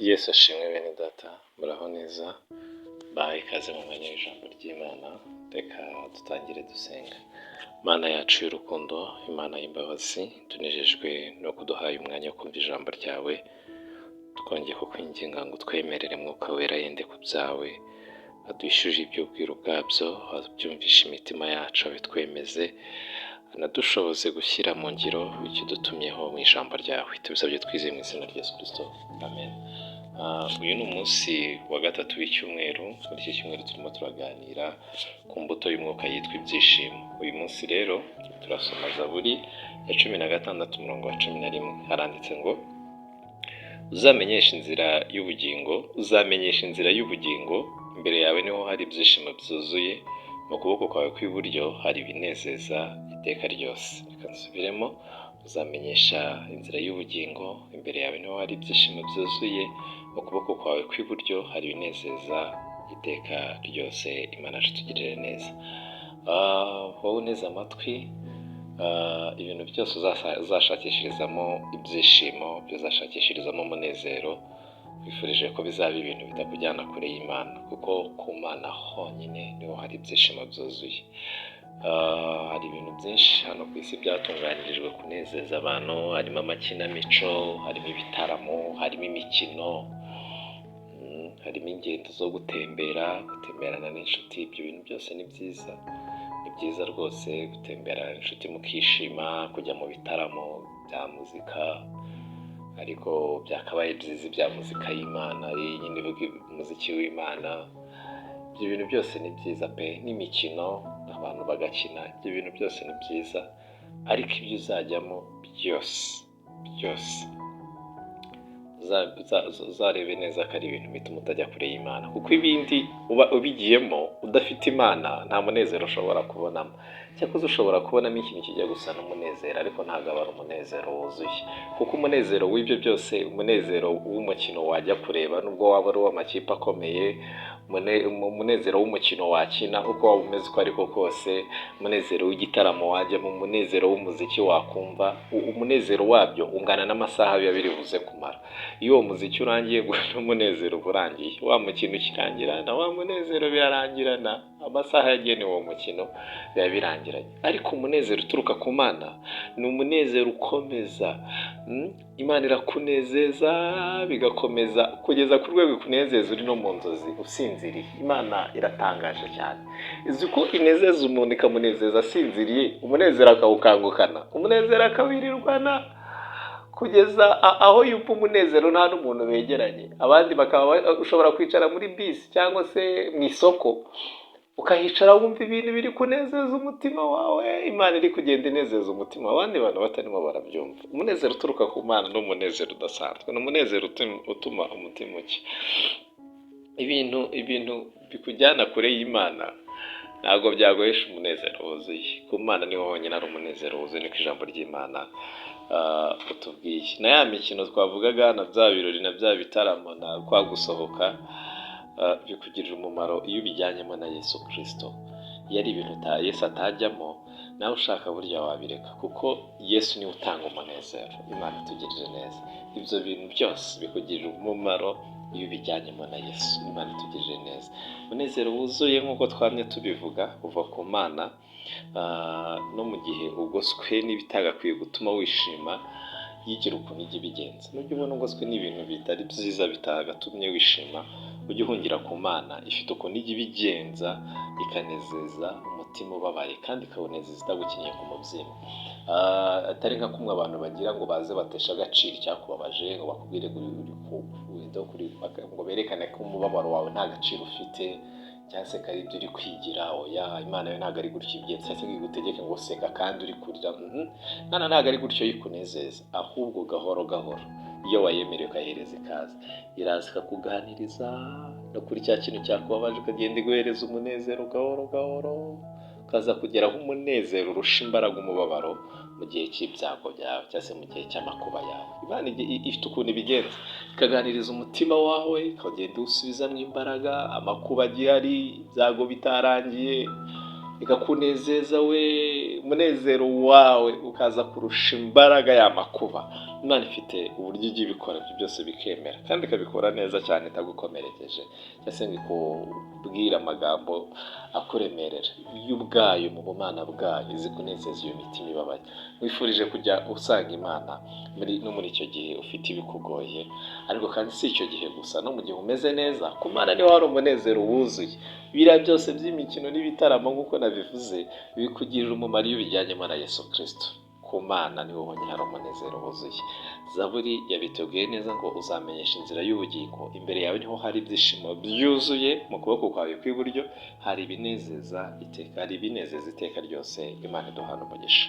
Yesu ashimwe bene data, muraho neza, bahaye ikaze mu mwanya w'ijambo ry'Imana, reka dutangire dusenga. Mana yacu y'urukundo, Imana y'imbabazi, tunejejwe no kuduhaye umwanya wo kumva ijambo ryawe, twongeye kukwinginga ngo twemerere Mwuka Wera yende ku byawe, aduhishurire iby'ubwiru bwabyo, abyumvishe imitima yacu, abitwemeze, anadushoboze gushyira mu ngiro icyo udutumyeho mu ijambo ryawe. Tubisabye twizeye mu izina rya Yesu Kristo. Amen. Uyu ni umunsi wa gatatu w'icyumweru, muri iki cyumweru turimo turaganira ku mbuto y'umwuka yitwa ibyishimo. Uyu munsi rero turasoma Zaburi ya 16 umurongo wa 11, haranditse ngo: "Uzamenyesha inzira y'ubugingo, uzamenyesha inzira y'ubugingo, imbere yawe niho hari ibyishimo byuzuye, mu kuboko kwawe kw'iburyo hari ibinezeza iteka ryose." Reka nsubiremo: uzamenyesha inzira y'ubugingo, imbere yawe niho hari ibyishimo byuzuye, mu kuboko kwawe kw'iburyo hari ibinezeza iteka ryose. Imana yacu itugirire neza. Wowe unteze amatwi, ibintu byose uzashakishirizamo ibyishimo, ibyo uzashakishirizamo umunezero, nkwifurije ko bizaba ibintu bitakujyana kure y'Imana, kuko ku Mana honyine niho hari ibyishimo byuzuye. Hari ibintu byinshi hano ku isi byatunganyirijwe kunezeza abantu, harimo amakinamico, harimo ibitaramo, harimo imikino, harimo ingendo zo gutembera, gutemberana n'inshuti, ibyo bintu byose ni byiza, ni byiza rwose gutemberana n'inshuti mukishima, kujya mu bitaramo bya muzika, ariko byakabaye byiza ibya muzika y'Imana, iyi nyine ivuga umuziki w'Imana, ibyo bintu byose ni byiza pe, n'imikino abantu bagakina, ibyo bintu byose ni byiza, ariko ibyo uzajyamo byose byose uzarebe neza ko ari ibintu bituma utajya kure y'Imana, kuko ibindi uba ubigiyemo udafite Imana nta munezero ushobora kubonamo. Cyakoze ushobora kubonamo ikintu kijya gusa n'umunezero, ariko ntabwo aba ari umunezero wuzuye, kuko umunezero w'ibyo byose, umunezero w'umukino wajya kureba nubwo waba ari uw'amakipe akomeye, umunezero w'umukino wakina uko waba umeze uko ariko kose, umunezero w'igitaramo wajyamo, umunezero w'umuziki wakumva, umunezero wabyo ungana n'amasaha biba biri buze kumara. Iyo uwo muziki urangiye n'umunezero uba urangiye, wa mukino ukirangira na wa munezero birarangirana, amasaha yagenewe uwo mukino biba birangiranye. Ariko umunezero uturuka ku Mana ni umunezero ukomeza. Imana irakunezeza bigakomeza kugeza ku rwego ikunezeza uri no mu nzozi usinziriye. Imana iratangaje cyane, izi ko inezeza umuntu ikamunezeza asinziriye, umunezero akawukangukana, umunezero akawirirwana kugeza aho yumva umunezero nta n'umuntu begeranye. Abandi bakaba ushobora kwicara muri bisi cyangwa se mu isoko, ukahicara wumva ibintu biri kunezeza umutima wawe, Imana iri kugenda inezeza umutima, abandi bantu batarimo barabyumva. Umunezero uturuka ku Mana ni umunezero udasanzwe, ni umunezero utuma umutima ucya. Ibintu bikujyana kure y'Imana ntabwo byaguhesha umunezero wuzuye. Ku Mana niho honyine hari umunezero wuzuye, niko ijambo ry'Imana utubwiye. Na ya mikino twavugaga, na bya birori, na bya bitaramo, na kwa gusohoka, bikugirira umumaro iyo ubijyanyemo na Yesu Kirisito. Iyo ari ibintu Yesu atajyamo, nawe ushaka burya wabireka, kuko Yesu niwe utanga umunezero. Imana itugirire neza. Ibyo bintu byose bikugirira umumaro iyo ubijyanyemo na Yesu. Imana itugirire neza. Umunezero wuzuye, nk'uko twamye tubivuga, uva ku Mana, no mu gihe ugoswe n'ibitagakwiye gutuma wishima, yigira ukuntu ijya ibigenza. Nujya ubona ugoswe n'ibintu bitari byiza bitagatumye wishima, ujye uhungira ku Mana, ifite ukuntu ijya ibigenza ikanezeza umutima ubabaye, kandi ikawunezeza itagukinye ku mubyimba. Atari nka kumwe abantu bagira ngo baze bateshe agaciro icyakubabaje, ngo bakubwire ngo uri ngo berekane ko umubabaro wawe nta gaciro ufite, cyangwa se ko ari ibyo uri kwigira. Oya, Imana yo ntabwo ari gutyo ibigenza, cyangwa se ngo igutegeke ngo seka kandi uri kurira. Imana ntabwo ari gutyo yikunezeza, ahubwo gahoro gahoro iyo wayemereye ukayihereza ikaze, iraza ikakuganiriza no kuri cya kintu cyakubabaje, ukagenda iguhereza umunezero gahoro gahoro, ukaza kugeraho umunezero urusha imbaraga umubabaro mu gihe cy'ibyago byawe cyangwa se mu gihe cy'amakuba yawe. Imana ifite ukuntu ibigenza, ikaganiriza umutima wawe, ikagenda iwusubizamo imbaraga, amakuba agihari, ibyago bitarangiye, ikakunezeza we, umunezero wawe ukaza kurusha imbaraga y'amakuba. Imana ifite uburyo ijya ibikora ibyo byose bikemera, kandi ikabikora neza cyane itagukomerekeje cyangwa se ngo ikubwire amagambo akuremerera. Yo ubwayo, mu bumana bwayo, izi kunezeza iyo mitima ibabaye. Wifurije kujya usanga Imana muri no muri icyo gihe ufite ibikugoye, ariko kandi si icyo gihe gusa, no mu gihe umeze neza. Ku Mana niho hari umunezero wuzuye. Biriya byose by'imikino n'ibitaramo, nk'uko nabivuze, bikugirira umumaro iyo ubijyanyemo na Yesu Kirisito. Ku Mana niho honyine hari umunezero wuzuye. Zaburi yabitubwiye neza ngo: "Uzamenyesha inzira y'ubugingo, imbere yawe niho hari ibyishimo byuzuye, mu kuboko kwawe kw'iburyo hari ibinezeza iteka, hari ibinezeza iteka ryose." Imana iduhana umugisha.